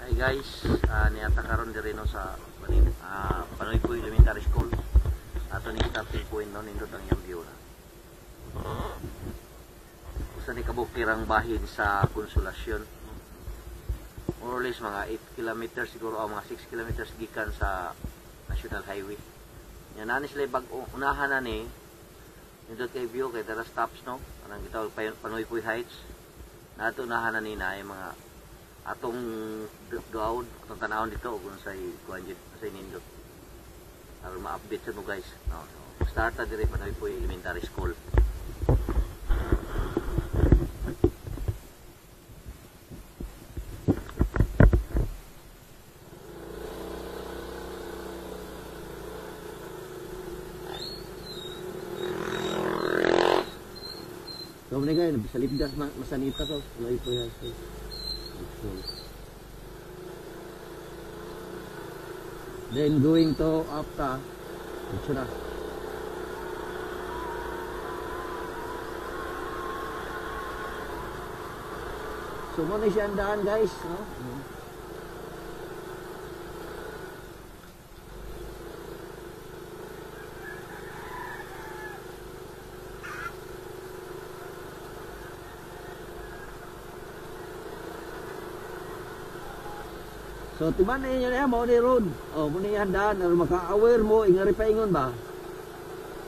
Hi guys, niata karon diri, no, sa Panoypoy Elementary School. Ato ni starting point, no, nindot ang iyang view na. Usa ni kabukirang bahin sa Consolacion. More or less mga 8 kilometers siguro o mga 6 kilometers gikan sa National Highway. Nya nani sila bag-o unahan na ni, nindot kay view kay tara stops, no. Anang gitawag Panoypoy Heights. Nato unahan na ni na ay mga atong duawon, atong tanawon dito kung say kuan jud, say nindot. Aron ma-update sa mo, guys. No, so, start ta diri Panoypoy Elementary School. So, muna guys, sa Libdas, Masanita to, Panoypoy High School. School. Then going to Apta, ito na. So mo na siya ang daan, guys, no? So timan na inyo na mo ni road. Oh, mo ni handaan aron maka-aware mo ingari paingon ba?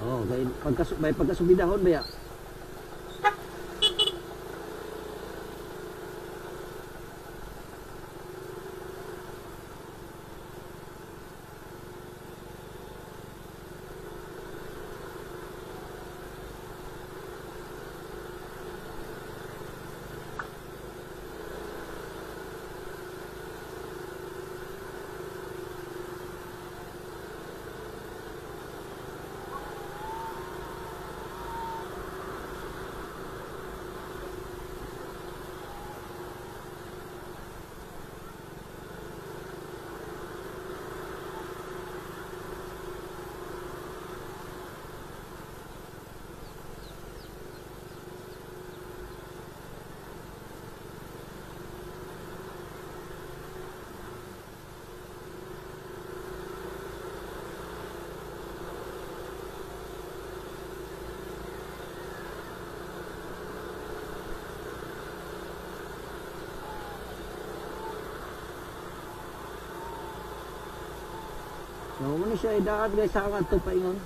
Oh, kay pagka may pagkasubidahon ba ya? So mo ni siya idaan, guys, sa ato paingon.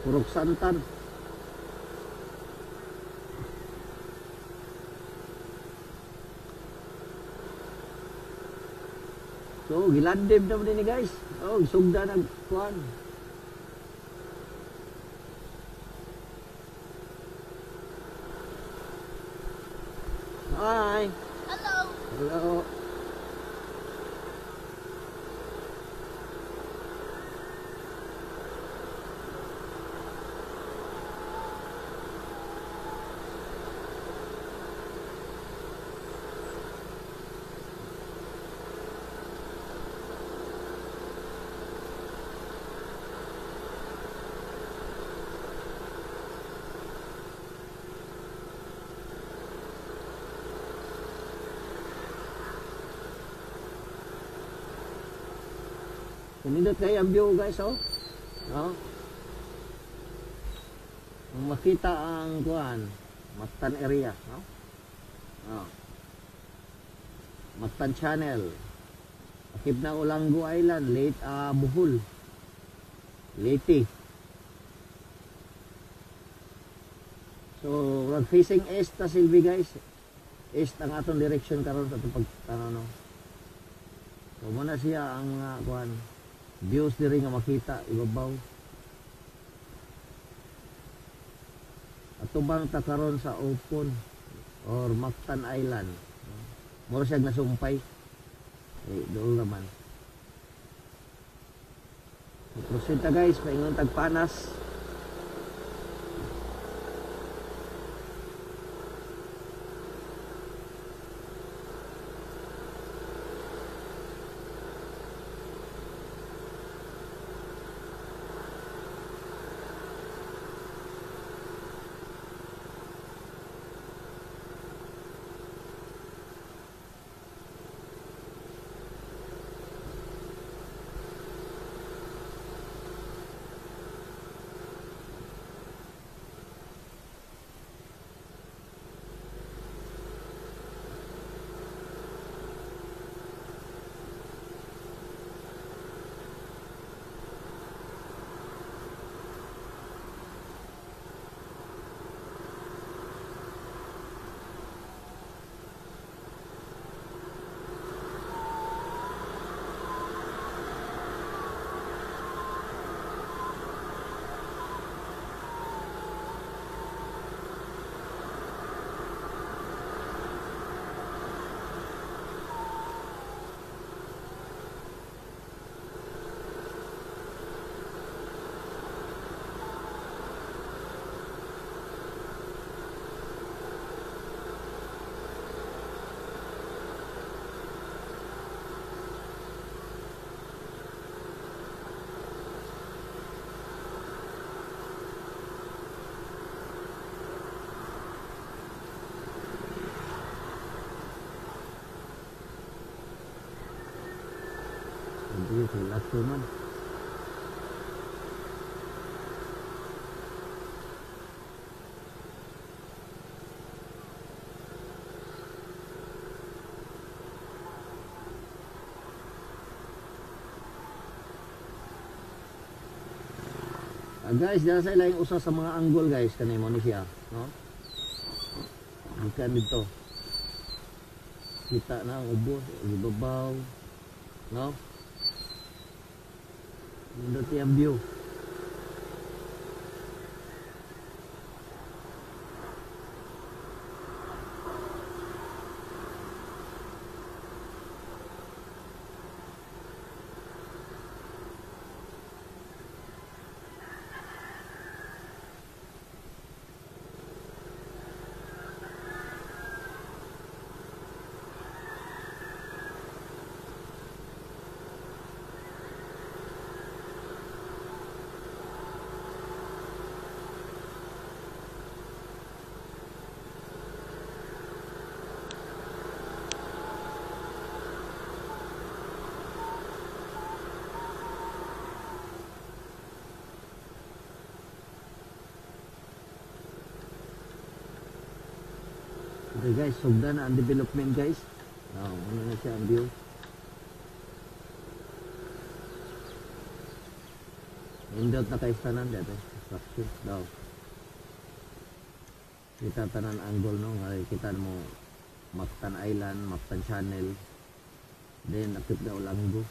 Purok Santan. So, gilandim na mo din ni, guys. Oh, sugda nag kuan. Hi. Hello. Hello. Nindot kayo ang view, guys, oh. No? Kung makita ang kuan, Mactan area, no? Oh. Mactan Channel. Akip na Olango Island, Late Bohol. Leyte. So, rag facing east ta silbi, guys. East ang atong direction karon sa atong pagtanaw, no. So, muna siya ang kuan views diri nga makita ibabaw. Atubang ta karon sa Opon or Mactan Island. Mura siya nasumpay. Eh, doon naman. So, proceed ta, guys, paingon tagpanas. Hindi kay lato man. Guys, dahil sa ilang usa sa mga angle, guys, kanay mo ni siya, no? Gikan dito. Kita na ang ubos, ang ibabaw, no? Nindot yung view. Okay guys, sugdan na ang development, guys. Now, ano na siya ang view. Nindot na kay tanan dito. Construction daw. Kita tanan angle, no, nga kita mo Mactan Island, Mactan Channel. Then akit na Olango.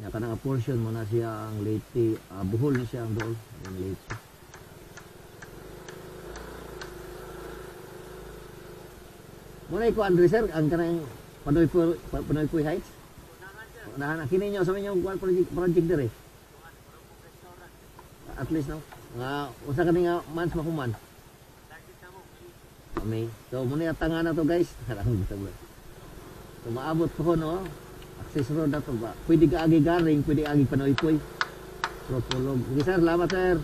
Nya kanang portion mo na siya ang Leyte, Bohol na siya ang dool, ang Leyte. Muna ko Andre sir, ang kanang Panoy Poy Heights. Unahan na kini nyo sa inyong kuan project dire. At least, no. Nga usa kani nga months mahuman. May. So muna yung tanga na to, guys. So maabot po, no. Access road na to ba. Pwede ka agi garing, pwede agi Panoy Poy. Propolog. Okay sir, salamat sir.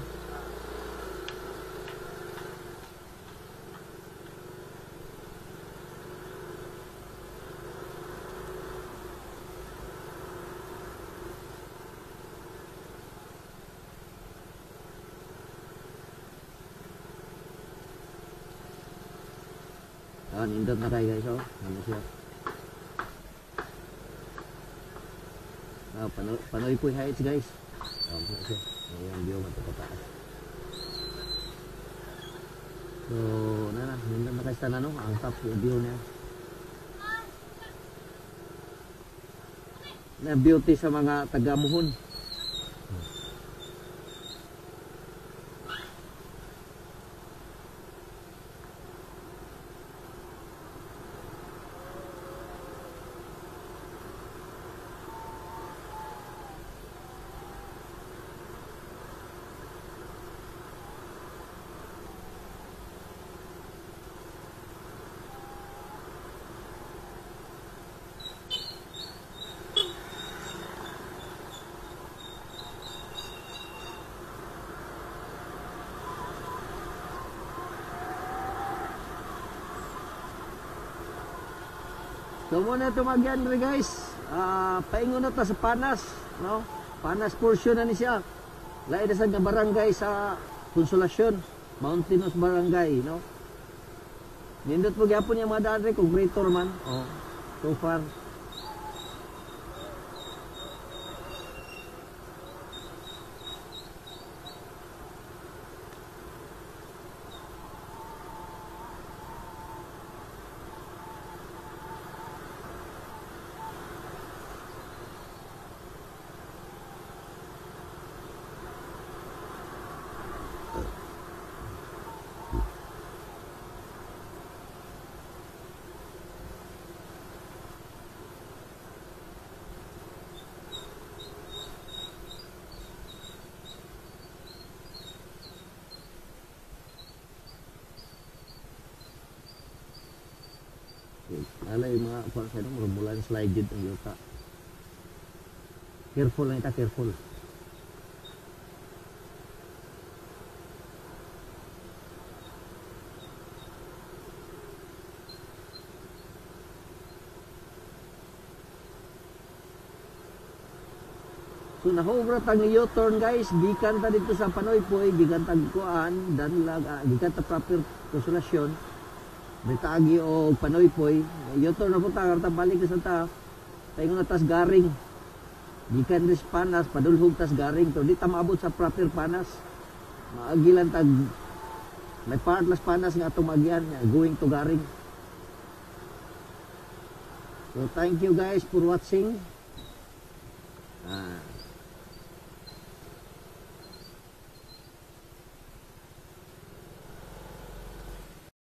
Nindot na kayo guys, oh. Ano siya? Panoypoy Heights guys. Ano siya? Ayan, view man ito pataas. So, na, nindot na kayo sa tanan, no? Ang top view niya. Na beauty sa mga taga-muhon. So muna tumagyan rin guys. Paingon na ta sa Panas, no? Panas portion na ni siya. Lain na sa barangay sa Consolacion, Mountainous Barangay, no? Nindot po gyapon yung mga daan rin, kung greater man. Oh, so far. Alay mga kung sa inyo, mula slide yun ang yuta. Careful lang ita, careful. So nahubra tang U-turn guys, gikan ta dito sa Panoypoy, gikan tag kuan, danlag, gikan ta proper Consolacion. Bitagi o Panoypoy, U-turn na po ta, karta balik sa ta. Tayo nga tas garing. Gikan ris Panas, padulhog tas garing. Pero di ta maabot sa proper Panas. Maagilan tag may part las Panas nga atong magian, going to garing. So thank you guys for watching.